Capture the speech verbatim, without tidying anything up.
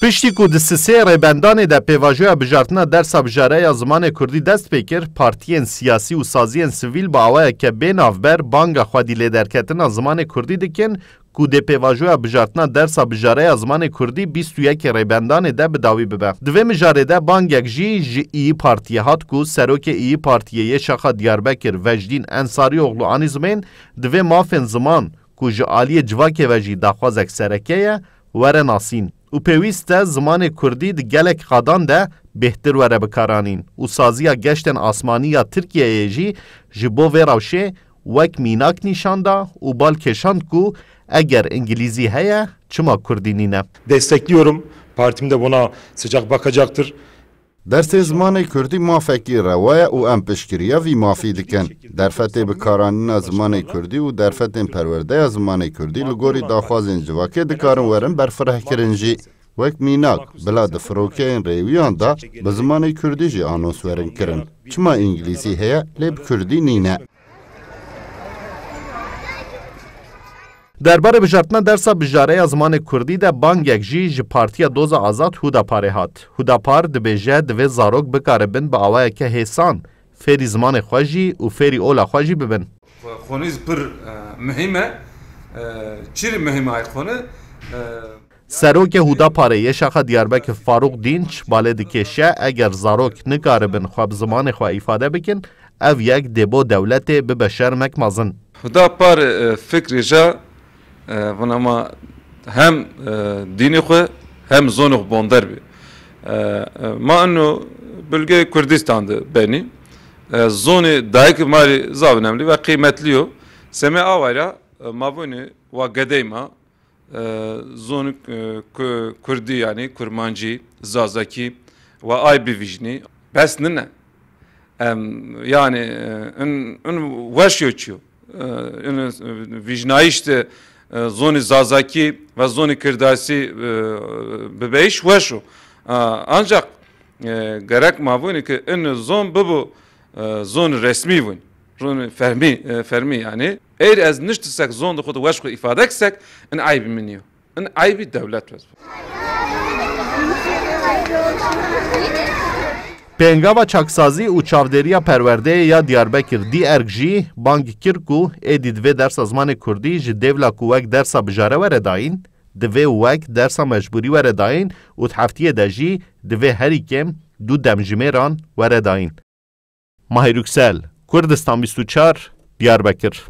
Piştî ku di sisê rêbendanê de pêvajoya bijartina dersa bijare ya zimanê kurdî dest pê kir, partiyên siyasî û saziyên sivîl bi awayeke bê navber banga xwedî lêderketina zimanê kurdî dikin ku dê pêvajoya bijartina dersa bijare ya zimanê kurdî bîst û yekê rêbendanê de bi dawî bibe. Di vê mijarê de bangek jî ji İYİ Partiyê hat ku serokê İYİ Partiyê yê şaxa Diyarbekir Vecdîn Ensarîoglu anî zimên, divê mafên ziman ku ji aliyê civakê ve jî daxwazek sereke ye, were nasîn û pêwîst e zimanê kurdî di gelek qadan de bêhtir were bikaranîn û saziya geştên asmanî ya Tirkiyeyê jî ji bo vê rewşê wek mînak nîşan da û bal kêşand ku eger îngilîzî heye, çima kurdî nîne? Destekliyorum. Partim de buna sıcak bakacaktır. Dersê zimanê kurdî mafekî rewa ye û em piştgiriya vî mafî dikin. Derfetê bikaranîna zimanê kurdî û derfetên perwerdeya zimanê kurdî li gorî daxwazên civakê dikarin werin berfirehkirin jî. Wek mînak, bila di firokeyên rêwiyan de bi zimanê kurdî jî anons werin kirin. Çima îngilîzî heye, lê bi kurdî nîne? Derbarê bijartina dersa bijare ya zimanê kurdî de bangek jî ji Partiya Doza Azad Hudaparê hat. Hudapar dibêje, divê zarok bikaribin bi awayeke hêsan fêrî zimanê xwe jî û fêrî ola xwe jî bibin. Xonî pir, e, muhîm e. E, çirî muhîm ay xonî, e, Serokê Hudaparê yê şaxa Diyarbekir Farûq Dînç balê dikêşe, eger zarok nikaribin xwe bi zimanê xwe îfade bikin, ev yek dê bo dewletê bibe şermek mezin. Hudapar, e, fikrê ja, e, vana ma hem, e, dînê xwe hem zonê xwe bonder bî. E, e, ma ino bölgeyê Kurdistan de benî. E, zonê dayik ma rê zaf önemli ve qîmetlî yo. Semê awayra, e, ma vonê wa gedey ma, e, zonê, e, ku-, kurdî, yanî kurmancî, zazakî, wa ay bivîjnî, bes nine. Em, yanî, e, in, in weş yo çiyo. E, in, e, vîjnayîş de, e, zonê zazakî ve zonê kirdasî, e, bibeyîş weş o. E, ancak, e, gerek ma vonî ki in zon bibo, e, zon resmî vûn. Zon fermî, e, fermî yanî. Eğer ez niştisek zon de xwe de weş xwe îfade kisek, in aybî min yo. In aybî dewlet wez. Pêngava Çaksazî û Çavdêriya Perwerdeyê ya Diyarbekir, DİERK, jî bang kir ku êdî divê dersa zimanê kurdî ji dêvla ku wek dersa bijare were dayîn, divê wek dersa mecbûrî were dayîn û di heftiyê de jî divê herî kêm du demjimêran were dayîn. Mahir Yüksel, Kurdistan bîst û çar, Diyarbekir.